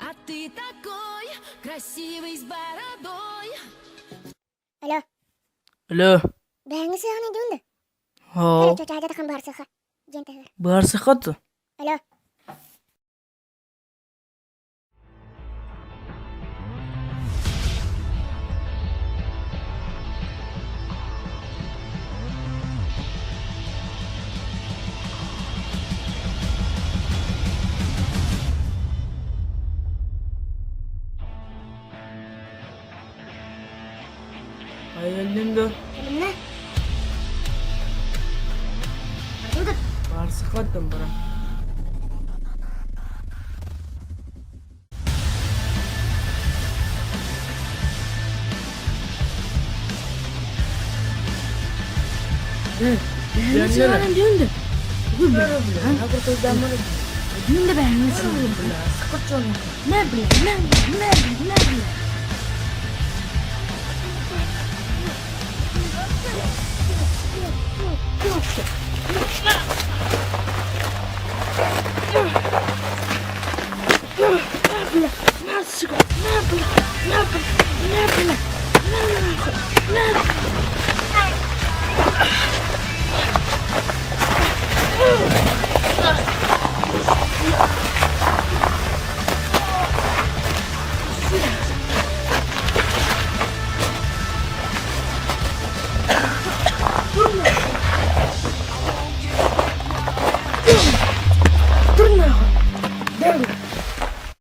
А ты такой красивый с бородой. Алло. Алло. Бэһэҥҥэ сыаҕын өйдүүн да? Һоо. Чочаадьа тахан баарсыха. Диэн таһыгар. Баарсыха да? Алло. Айыллын да? Кэлимнэ. Бардыгыт. Баарсыха да бара. Бэһэҥҥэ сыаҕын өйдүүн да? Өйдүүн да бэһэҥҥэ сыаҕын. Мэ бля, мэ бля, мэ бля, мэ бля.